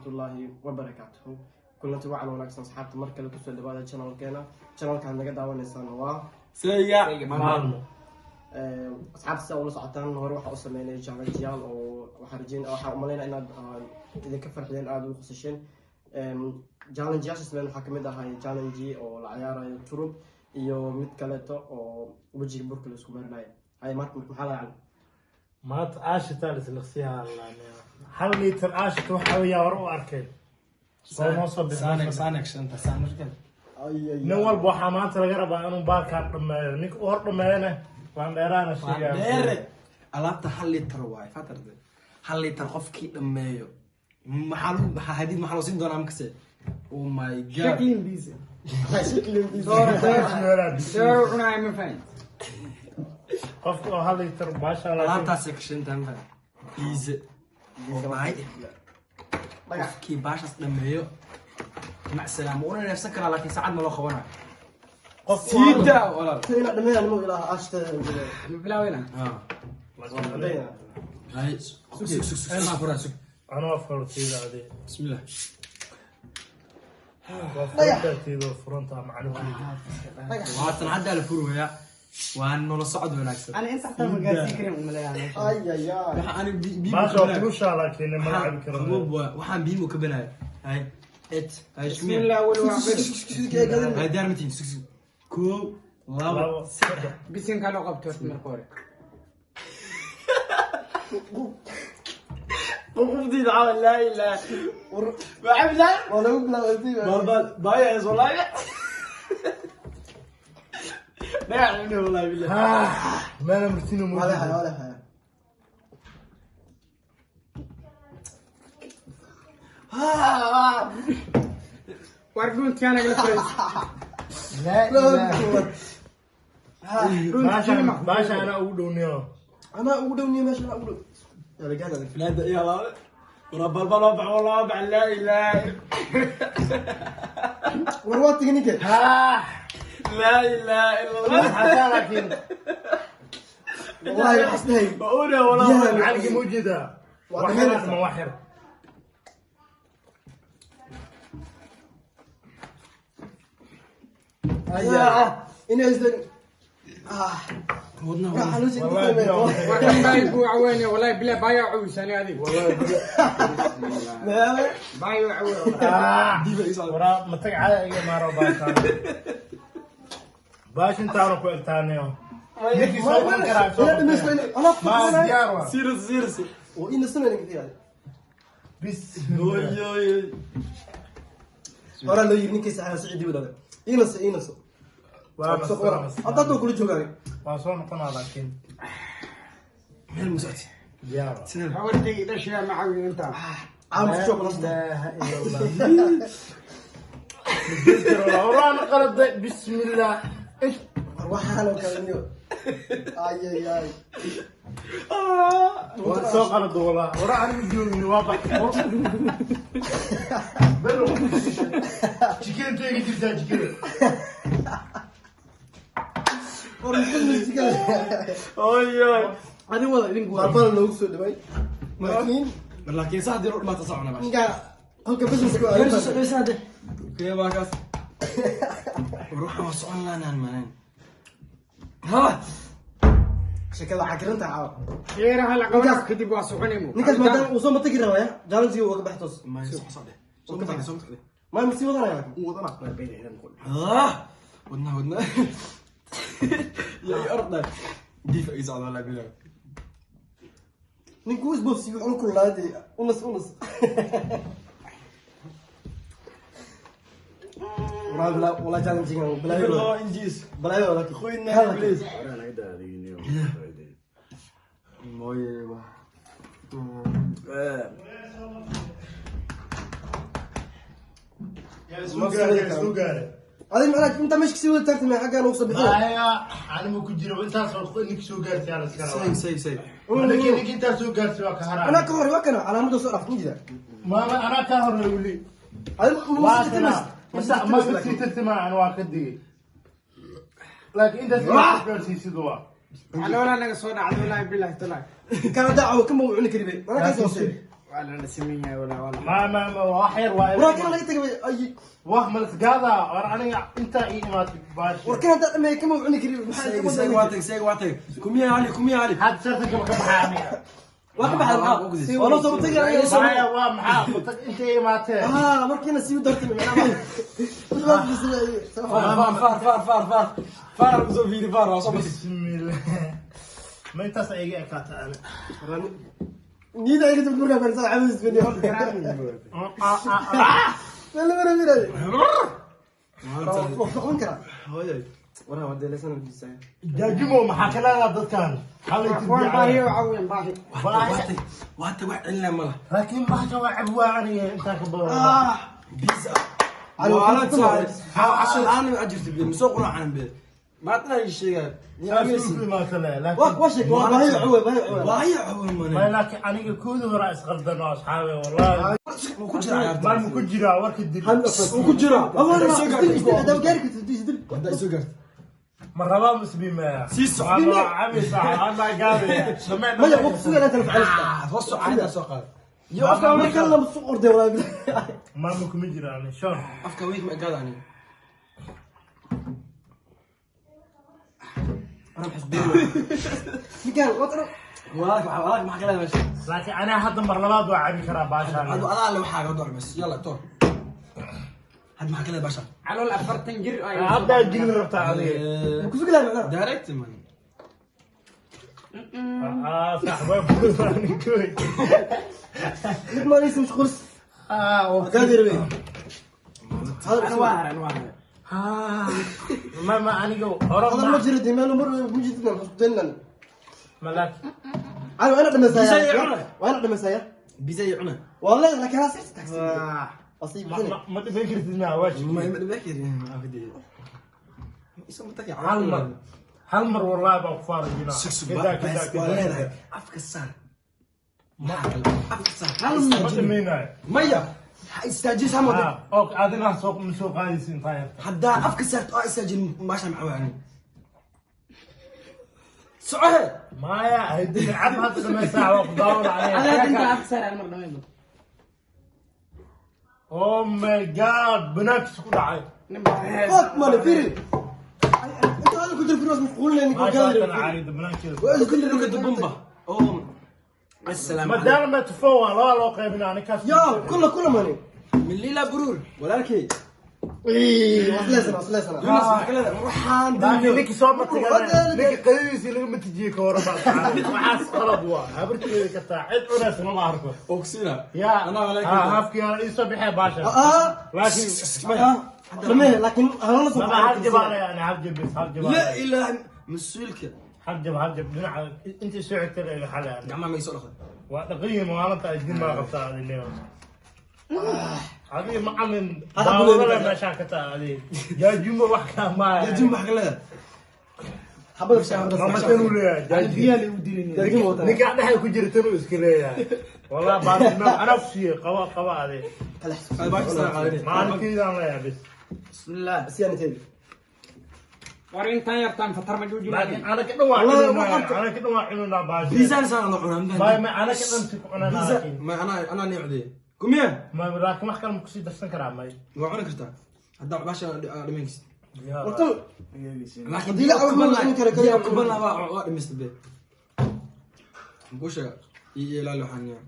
Waraxmatullaahi wabarakaatuhu. Kulanti wacan wanaagsan asxaabta, mar kale kusoo dhawaada channelkeena. Channelka aad naga daawanaysaan waa Seyga Maalmo. Asxaabta, sida ula socotaan, hore waxaa u sameynay challengeyaal oo waxaan rajeyn, waxaan umaleynaa inaad idinka farxiyeen, aada ugu khusasheen. Challengeyaasha sameyn waxaa kamid ahay challenge oo la ciyaarayo turub iyo mid kaleeto oo wejiga burka la isku marinayo. Hay, marka maxaa la Maanta aashitaa lislaqsiyaa. 1 litir aashita waxa weeyaa hore u arkay soo noo soo bixi. Nin walba waxaa maanta laga rabaa inuu baalkaan dhameeyo. Ninka u hor dhameeyana waan dheeraana sheegaya. Dheere alaabta 1 litir waaye, fatarde 1 litir qofkii dhammeeyo maxaa lagu maxaa hadid, maxaa loo siin doonaa makase? Oh my God. شكلين بيزا. Bismillah. cunaayo ma fahin. Qofka oo 1 litir baasha laakiin Alaabtaasay kashantaa ma biise oo maay qofkii baashaas dhammeeyo mac salaam una neefsan karaa, laakiin saacad ma loo qabanayo. Qof Siida walaal. Ina dhameeyaan mo ilaa aashtada. Ma bilaawayna? Hay, sug sug sug sug, furaa, sug. Anoo fartiida adi. Bismillah. Waa furtaatiida furanta macalinku. Waatan haddaa la furwayaa, waa nolol socod wanaagsan. انا انت حتى ما gaarsiin karin umaleeyaa. Ay ay ay. Waxa ani biyo Baasha waa kulushaa laakiin ma lacabi karo. Qaboob waa, waxaan biyo mu kabanaya. Hay et hay. بسم الله اول واحد. Hay, diyaar matiin? Sug sug, kow, labo, labo, saddex. Bisinka loo qabto horta marka hore. Qofdii caawa, laa ilaa waxaa Waa lagu bilaabay. Baal baaya is wallahi dhagax inuu wallahi billah. Meela martino. Waa la haya, muujida. waa la haya. War dhuuntiyaa nagala furays. Laa ilaaha. Dhuuntiina Baasha anaa ugu dhowniyo. Anaa ugu dhowniyo meesha, anaa ugu dhow. Yalla gaada. Filaada iyo laba wara balbal loo bax loo bax, laa ilaa. War waa tigi ninka. Laa ilaa illa Allah. Xataa laakiin Wallahi waxaan isdhahay. Una walaa. Biyaha. Macalinkii muujida. Waa wax yar dhameynaysaa. ama wax yar. Inay isdan ah. Wadna. Waxaa loo jeedaa. Wallahi biyaha. Waa kan baay buu caweynaya wallahi bilaa baayaa cawisani adiga. Baayo cawe. Waraa matag caada iga maaro baashaan. Baash intaanu ku egtaanayo. Ninkii soo qaban karaa soo qaban. Ma diyaar waa. Serious, serious. Oo ina sameyn karaa. Bismillah. Oy oy. Horaa loo yiri ninkii saxaa siciidi wadaada. Ina se ina so. Waa Soo qora. Hadda tuu kula joogaa. Waa soo noqonaa laakiin. Meel musocti. Diyaar waa. Sidee? Hawartay dhashaa ma cawin intaa. Caam ku joog nasta. Ilaaha illa Allah. Horaan qaladay, bismillah. War waxaan oo kale niyo. Ay ay ay. Waa soo qalado walaa. Horaan anigu joogin waa bax. Belo. Jikada intee iga jirtaa jikada? War muxuu Oy oy. Adin wada idinku wada. Barbara loogu soo dhaway. Laakiin laakiin sax diro dhamaata socona baash. Ninka halka business ku Meesha kee baa kaas? War waxaan waa socon laanaan maanan ha. Shakada cakirinta caawa. Sheeraha la qabanayo kadib waa soconaymo. Ninkaas maadaama uu soo matagi rabaya, challenge uu ka baxtos. Ma soo socde, soo matagde, soo matagde. Ma sii wadanaya. Wadana ah, wadna wadna ya arda diif ay socda walaa bilaa. Ninku isboobsi wuxuu ku laaday unas unas. Walaa bilaa walaa challenge gan bilaa. Injiis. Bilaa walaa Qoyna please. Mooye wa. Yaa isku gaaray, yaa isku gaaray. Adiga macnaha inta meesha kasii wada taagtay xaggaan ugu soo bixin. Maya, anigu ku jiro intaas oo ninki soo gaartay ala iska Say rabaa. say say. Ninki ninki intaas soo gaartay waa ka haraa. Anaa ka hor waa kana calaamada soo dhaaf jira. Maama anaa ka horreey weli. Adiga ma Waa sii kana. tirtimaysid. Ma sii tirtimaa aan waa ka digay. Laakiin intaas soo gaarsiisid waa. Caloolaa naga soo dhacday wallahi billahi tallahi. Kana daaco kama uu cuni kari bay. Mana ka soo sii. Waa la siman yahay walaa walaa. Ma wax yar waa. Waraa kan laga tagay ay. Wax ma lasgaada war aniga intaa ii imaatay baashi. War kan hadda dhamay kama cuni karin maxaa Seega seega waa tag, seega waa tag. Kumiya Ali, kumiya Ali. Had sartanka ma ka baxaa aniga? Waa ka baxay, waa loo soo tagay. Maya, waa maxaa tag intay imaatee? Ah, markiina sii dartay macnaha. Faar faar faar faar faar faar lagu soo fiiri, faar waa soo bas. Bismillah, ma intaas ay iga ekaata ani? Niida iga dib markaa farsa cabis bani. Wala wala wala. Waa noqon karaa. Hooyay. Waraa waa deelaysan diisay. Jaajimo, maxaa ka leedaha dadkan? Hal Waan baahi caawin baahi. Waa tag, waa tag, wax celinaa ma laha. Laakiin bahasha waa cab, waa aniga intaa ka badan. Biisa. Waa tahay. Casho la'aan ma jirto biyo, masoo quraacan biyo. Maadna ay sheegaan. Saas u imaata le waa laakiin waa sheeg, waa baahi cuwe, baahi cuwe. Waayo cawan ma mane. Laakiin aniga koodi hore isqaldan oo asxaabe wallahi. Wuu ku jiraa ciyaarta. Maa ku jiraa warka dil. Wuu ku jiraa. Soo gaartay. Hadda gaari kartid isdil. Hadda soo gaartay. Ma rabaa muslimaya. Sii soco. Cabisa ama gaadaya. Maya, waqti sugan inta la facalista. Soo soco, intaa soo qaad. Yo afka marka la suuq orday walaa. Maama kuma jiraan shor. Afka week ma gaadani. Ninkan waa Walaalka, walaalka, maxaa ka leedahay meesha? Laakiin aniga hadda mar labaad waa cabi karaa baashaan. Adu adaa le waxaaga door bas. Yalla toor. Had maxaa ka leedahay baashaan? Calool 40 jir ay. Haddaa jilin rabtaa adiga. Ku sugan macnaha. Direct man. Ah, sax waa furan. Mid ma laysa mashquul. Ah. Gaadi rabay. Ana waa haran, waa haran. Ma aniga hore هذا ما جرى ديمان مر مجدنا حسبنا. Ma laakiin انا بيزا دمسايا. يعونه. وانا دمسايا. Biisa iyo cuna. والله لكن انا صرت تاكسي اصيب. Ma dhiban kartid ma waa Ma ma kirin ma fidi. Isa ma tagay. Hal mar, hal mar wallahi baa ku faarajinaa. Sug sug. Kidaa, kidaa, Bas waa kidaa. leedahay. Afka saar. Afka saar. Ma dhamaynayo. Maya. Ha istaajin sama. Ah, ok, adina soo ma soo qaadaysa intaa yarta. Haddaa afka saarto oo istaajin maasha maxaa waani. Socohe. Maya haydin cab hadda dhamaysaa waa ku daawan Adaa aniga. inta afsar aan mar dhameyn. Oh my God, banaankiisa ku dhacay. Nin baa hees. فوق مالي فيري انت هذا كنت في راس مشغول لانك maasha قادر. tan caarida banaankeeda. كل ركض بومبا. Oh. السلام عليكم. Maadaama ma tufo waa laba loo qaybina aniga kaas. يا كله كله ماني. من ليلى برور walaalkay. ايه وصلنا وصلنا. Yunus maxaa ka leedahay? Waxaan Laakiin ninkii soo martay, ninkii qadadiisii lagama tijiye ka hor baa waxaas qalab waa habarteeda ka taa cid cunaysa lama arko. Ogsina. Yaa Anaa walaalkay. ha hafkii yaa ii soo bixee baasha. اه. Laakiin لما لكن انا laba hal jab yani hal jab bis hal jab. La ilaaha mas-uulka. Hal jab, hal jab dhinaca intii soo xigtay ila xal yani. Gacmaha ma soo dhaqday? Waa dhaqiyi maalinta ay jin maa qabtaa adiga. Adiga macalin Hada daawada buleyn. Meeshaa ka taa adiga jaajuma wax kaa maaya. Jajin maxaa ka leedahay? حبل. Mama tanuu leeyahay jaajin. Biyaa la u dilin. Ninka dhexda ku jira tanuu iska leeyahay wallah baa anaa ku siiyey qaba qaba ade. Ay baasha soo qaadanay. Maalintiidaan leeyahay bis. Bismillah. بس يعني تبي. War intaan yartaan fatar ma joojin. Laakiin anaka dhan waa Wallahi cununaa waxaan- anaka dhan waa cununaa baasha. Biisaan saan loo cunaa. Bay ma anaka dhan si ku cunanaa laakiin Ma anaa niicdee. Kumiya. Ma laakiin wax kale ma kusii darsan karaa may? Waa cuni kartaa. Haddaa baasha dhimankiis. وقتل. Laakiin Haddii la cawin ma cuni karo, kaliya. kuban lahaa waa dhimista be. Muxuu sheega? Iyo ilaali waxaan yaa.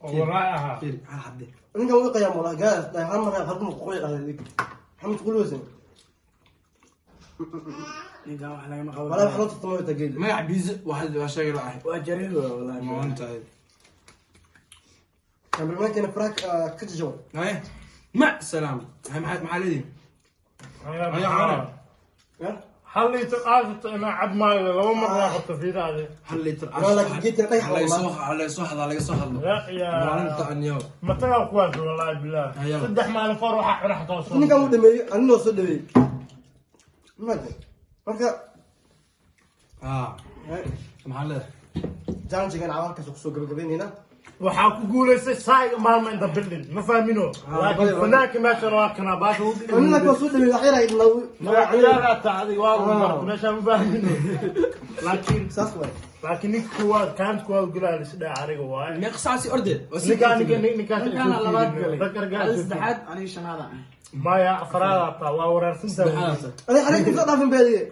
Oo wallahi ahaa. Fiiri hal xabde. ninkan wuu qiyaam wallah gaas hal mar hal mar qoy qaaday maxamed quluusan. Ninkan wax lagama qaban. wala wax loo tartamo tageed. Magac biisa waa sheegay la ahay. Waa jareer wallahi. Maanta. Cameraman frak ka jajaw. Haye. Mac salaam. Haye maxaa leedihin? Hal liitar aashito inaa cab maayo laba mar waa qabto fiiraade. Hal liitar. Waa laakiin geedka dhagax laga wallah. Soo laga soo hadla laga soo hadlo. Ya ya. Maalinta aniyo. Matagaa kuwaas wallahi bilah. Ayaga. 3 maalin kahor waxaa cuna xataa soo. Ninkan wuu dhameeyey, anina soo dhameeyey marka marka. Ah. Maxaa leedahay? Challenge-gan cawalkaas kusoo gabagabeynayna. Waxaa ku guulaystay saaiga maalmo in the building, ma fahmino, laakiin fanaanka meeshan waa kanaa baasha. Anina waa soo dhawey, wax yar ay Magacyaadaa tacday waa lagu barto meeshaan, ma fahmino, laakiin saas waay. Laakiin ninka kuwaad kaanta kuwaad gulaa lisdhaa aniga waaye. Meeqa saac si ordee? Ninkaa ninka ninkaas. Ninkaana labaad galay. Rag Adi argaa. Saddexaad, aniga shanaada ah. Maya, afraad taa waa wareersantaa. Adi xariif kusoo dhaafin beediye.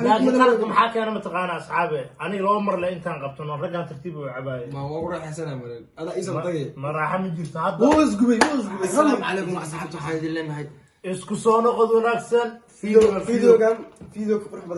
Laakiin qaladka maxaa keena, mataqaana, asxaabe? Aniga laba mar le intaan qabtano raggaan tartiib u cabaayay. Ma waa ku raaxaysanaa maleen adaa iisoo tagay. Ma raaxa ma jirto hadda. Wuu isgubay, wuu isgubay. Asalaamu calaykum asxaabta, waxaan idin leenahay Isku soo noqod wanaagsan. Videogan video ka qurux badan.